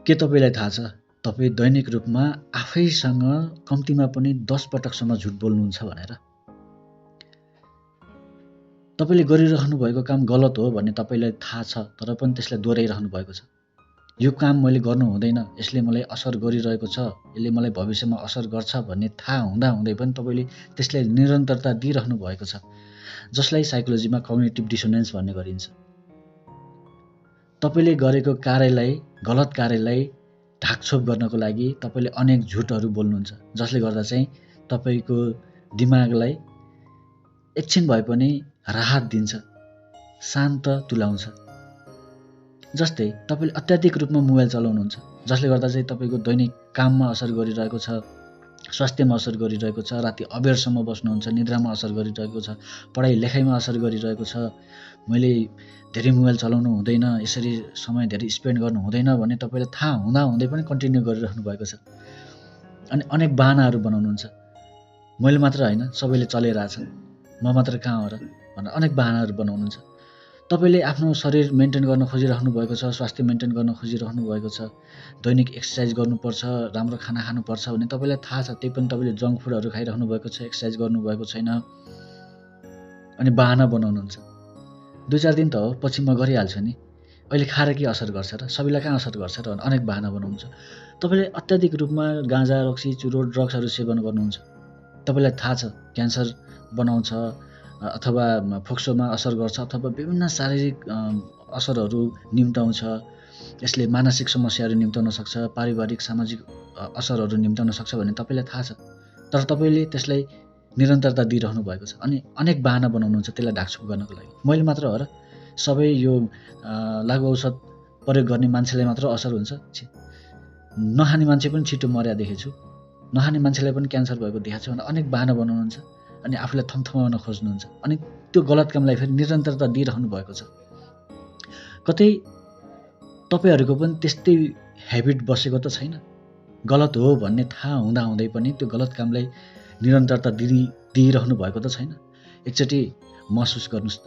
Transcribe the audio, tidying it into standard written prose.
के तपाईलाई थाहा छ तपाईँ दैनिक रूपमा आफैसँग कम्तीमा पनि 10 पटकसम्म झुट बोल्नुहुन्छ भनेर? तपाईले गरिरहनु भएको काम गलत हो भन्ने तपाईलाई थाहा छ तर पनि त्यसलाई दोहोऱ्याइरहनु भएको छ। यो काम मैले गर्नु हुँदैन, यसले मलाई असर गरिरहेको छ, यसले मलाई भविष्यमा असर गर्छ भन्ने थाहा हुँदा हुँदै पनि तपाईले त्यसलाई निरन्तरता दिइरहनु भएको छ, जसलाई साइकोलोजीमा कग्निटिभ डिसोनेन्स भन्ने गरिन्छ। तपाईले गरेको कार्यलाई, गलत कार्यलाई ढाकछोप गर्नको लागि तपाईले अनेक झुटहरू बोल्नुहुन्छ, जसले गर्दा चाहिँ तपाईको दिमागलाई एकछिन भए पनि राहत दिन्छ, शान्त तुल्याउँछ। जस्तै तपाईले अत्याधिक रूपमा मोबाइल चलाउनुहुन्छ, जसले गर्दा चाहिँ तपाईको दैनिक काममा असर गरिरहेको छ, स्वास्थ्यमा असर गरिरहेको छ, राति अबेरसम्म बस्नुहुन्छ, निद्रामा असर गरिरहेको छ, पढाइ लेखाइमा असर गरिरहेको छ। मैले धेरै मोबाइल चलाउनु हुँदैन, यसरी समय धेरै स्पेन्ड गर्नु हुँदैन भन्ने तपाईलाई थाहा हुँदा हुँदै पनि कन्टिन्यू गरिरहनु भएको छ। अनि अनेक बहानाहरू बनाउनुहुन्छ। मैले मात्र होइन, सबैले चलिरहेछ, म मात्र कहाँ हो र भनेर अनेक बहानाहरू बनाउनुहुन्छ। तपाईले आफ्नो शरीर मेन्टेन गर्न खोजिरहनु भएको छ, स्वास्थ्य मेन्टेन गर्न खोजिरहनु भएको छ, दैनिक एक्सर्साइज गर्नुपर्छ, राम्रो खाना खानुपर्छ भन्ने तपाईलाई थाहा छ, त्यही पनि तपाईले जङ्क फुडहरू खाइरहनु भएको छ, एक्सर्साइज गर्नुभएको छैन, अनि बहाना बनाउनुहुन्छ। 2-4 दिन त हो, पछि म गरिहाल्छु नि, अहिले खाएर के असर गर्छ र, सबैलाई कहाँ असर गर्छ र, अनेक बहाना बनाउनुहुन्छ। तपाईले अत्याधिक रूपमा गाँजा, रक्सी, चुरोट, ड्रग्सहरू सेवन गर्नुहुन्छ। तपाईलाई थाहा छ क्यान्सर बनाउँछ अथवा फोक्सोमा असर गर्छ अथवा विभिन्न शारीरिक असरहरू निम्ताउँछ, यसले मानसिक समस्याहरू निम्ताउन सक्छ, पारिवारिक सामाजिक असरहरू निम्ताउन सक्छ भन्ने तपाईलाई थाहा छ, तर तपाईले त्यसलाई निरन्तरता दिइरहनु भएको छ अनि अनेक बहाना बनाउनुहुन्छ त्यसलाई ढाकछोप गर्नको लागि। मैले मात्र हो र, सबै यो लागु औषध प्रयोग गर्ने मान्छेलाई मात्र असर हुन्छ? नखाने मान्छे पनि छिटो मर्या देखेको छु, नखाने मान्छेलाई पनि क्यान्सर भएको देखाएको छु भनेर अनेक बहाना बनाउनुहुन्छ अनि आफूलाई थम्थमाउन खोज्नुहुन्छ अनि त्यो गलत कामलाई फेरि निरन्तरता दिइरहनु भएको छ। कतै तपाईहरूको पनि त्यस्तै ह्याबिट बसेको त छैन? गलत हो भन्ने थाहा हुँदा हुँदै पनि त्यो गलत कामलाई निरन्तरता दिइरहनु भएको त छैन? एकचोटि महसुस गर्नुहोस् त।